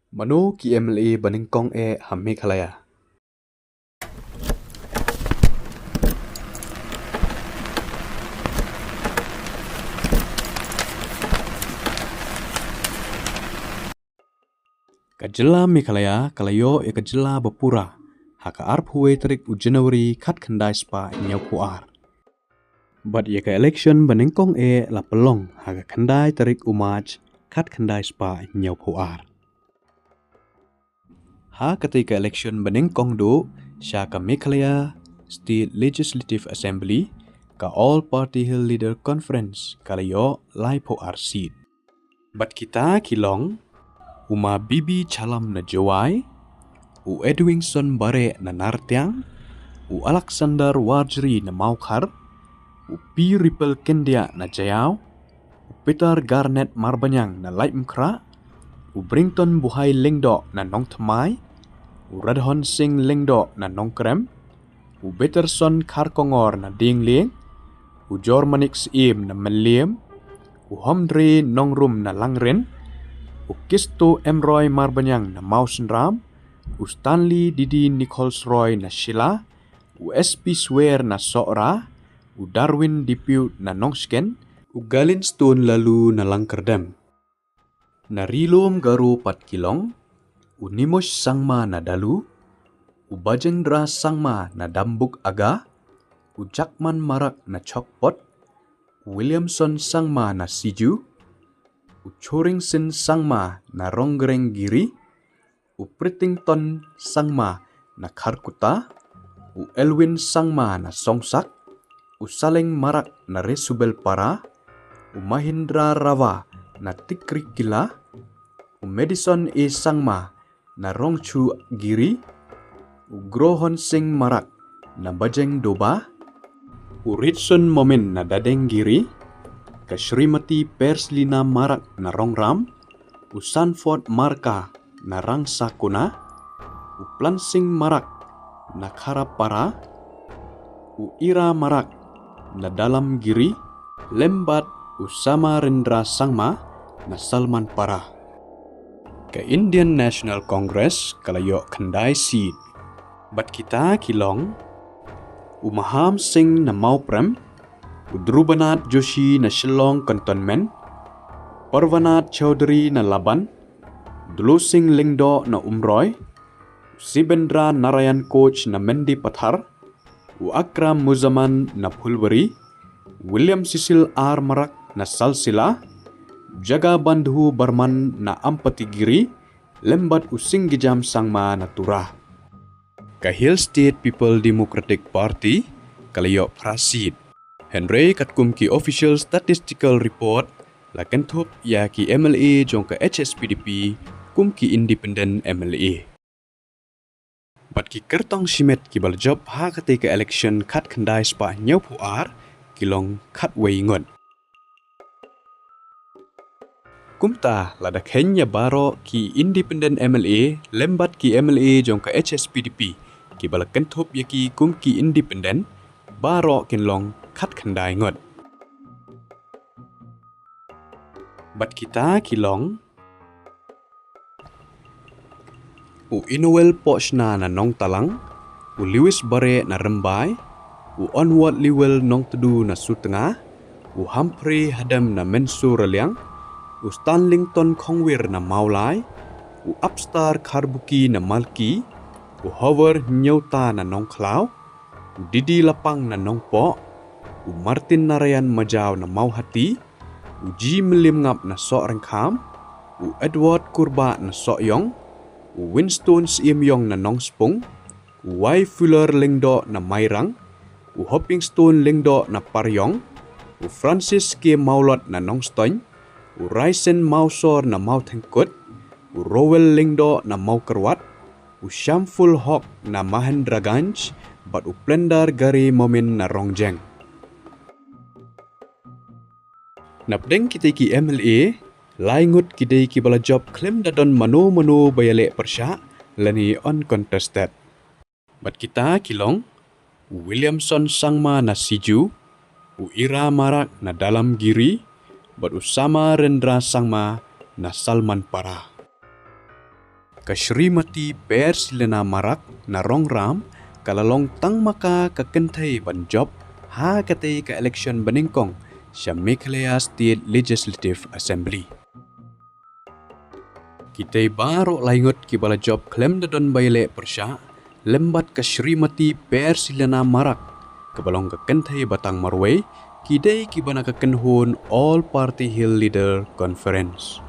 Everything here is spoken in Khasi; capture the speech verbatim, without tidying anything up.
Mano ki M L A ba nyngkong eh ha Meghalaya? Ka jylla Meghalaya ka la ïoh ïa ka jylla ba pura ha ka arphew wei tarik u January khatkhyndai spah hynñiewphew ar. Bad ïa ka election ba nyngkong eh la pynlong ha ka khyndai tarik u March khatkhyndai spah hynñiewphew ar. Ha katei ka election ba nyngkong duh sha ka Meghalaya State Legislative Assembly, ka All Party Hill Leader Conference ka la ïoh laiphew ar seat. Bad kita ki long: u Ma Bibi Chalam na Jowai, u Edwinson Bareh na Nartiang, u Alexander Warjri na Mawkhar, u P Ripple Kyndiah na Jaïaw, u Peter Garnet Marbaniang na Laitumkhrah, u Brington Buhai Lyngdoh na Nongthymmai, u Radhon Singh Lyngdoh na Nongkrem, u Betterson Kharkongor na Diengleng, u Jormanik Syiem na Mylliem, u Homdre Nongrum na Langrin, u Kisto M Roy Marbaniang na Mawsynram, u Stanley Didi Nichols Roy na Shilla, u S P Swer na Sohra, u Darwin Dipiut na Nongshken, u Galinstone Laloo na Langkyrdem. Na Ri-lum Garo pat ki long: u Nimosh Sangma na Dalu, u Bajendra Sangma na Dambuk Aga, u Jakman Marak na Chokpot, u Williamson Sangma na Siju, u Choringsin Sangma na Rongreng Giri, u Pritington Sangma na Kharkutta, u Elwin Sangma na Songsak, u Saleng Marak na Resubelpara, u Mahindra Rawa na Tikrikilla, u Madison A Sangma na Rongchugiri, u Grohon Singh Marak na Bajengdoba, u Ritson Momin na Dadengiri, ka Shrimati Perslina Marak na Rongram, u Sanford Marka na Rangsakuna, u Plansing Marak na Kharapara, u Ira Marak na Dalamgiri, lem bad u Samarendra Sangma na Salmanpara. Ka Indian National Congress ka la ïoh khyndai seat. Bad kita ki long: u Maham Singh na Mawprem, u Dhrubanath Joshi na Shillong Cantonment, Parvanath Chaudhary na Laban, Dolo Singh Lyngdoh na Umroi, u Sibendra Narayan Koch na Mendipathar, u Akram Muzzaman na Phulbari, William Cecil R Marak na Salsila, Jagabandhu Barman na Ampatigiri, lem bad u Singjam Sangma na Tura. Ka Hill State People Democratic Party ka la ïoh phra seat. Hynrei katkum ki official statistical report, la kynthup ïa ki M L A jong ka H S P D P kum ki independent M L A. Bad ki kyrtong shimet kiba la jop ha katei ka election khatkhyndai spah hynñiewphew ar ki long khatwei ngut. Kumta, lada kheiñ ïa baroh ki independent M L A lem bad ki M L A jong ka H S P D P kiba la kynthup ïa ki kum ki independent, baroh kin long khatkhyndai ngut. Bad kita ki long: u Inoel Pohshna na Nongtalang, u Lewis Bareh na Rymbai, u Onward Lewel Nongtdu na Sutnga, u Humphrey Hadem na Mynsuraliang, u Stanlington Khongwir na Mawlai, u Upstar Kharbuki na Malki, u Hover Hynñiewta na Nongkhlaw, u Didi Lapang na Nongpoh, u Martin Narayan Majaw na Mawhati, u G Mylliemngap na Sohryngkham, u Edward Kurbah na Sohiong, u Winston Syiemiong na Nongspung, u Y Fuller Lyngdoh na Mairang, u Hopingstone Lyngdoh na Pariong, u Francis K Mawlot na Nongstoiñ, u Raisen Mawsor na Mawthengkut, u Rowel Lyngdoh na Mawkyrwat, u Shamful Hok na Mahendraganj, bad u Plendar Gari Momin na Rongjeng. Napdeng kitei ki M L A, lai ngut ki dei kiba la jop khlem da don mano mano ba ïaleh pyrshah, lane uncontested. Bad kita ki long: u Williamson Sangma na Siju, u Ira Marak na Dalamgiri, bad u Samarendra Sangma na Salmanpara. Ka Shrimati Persilena Marak na Rongram ka la long tang ma ka ka kynthei ban jop ha katei ka election banyngkong sha Meghalaya State Legislative Assembly. Kitei baroh laingut kiba la jop khlem da don ba ïaleh pyrshah, lem bad ka Shrimati Persilena Marak, kaba long ka kynthei ba tang marwei, ki dei kiba na ka kynhun All Party Hill Leader Conference.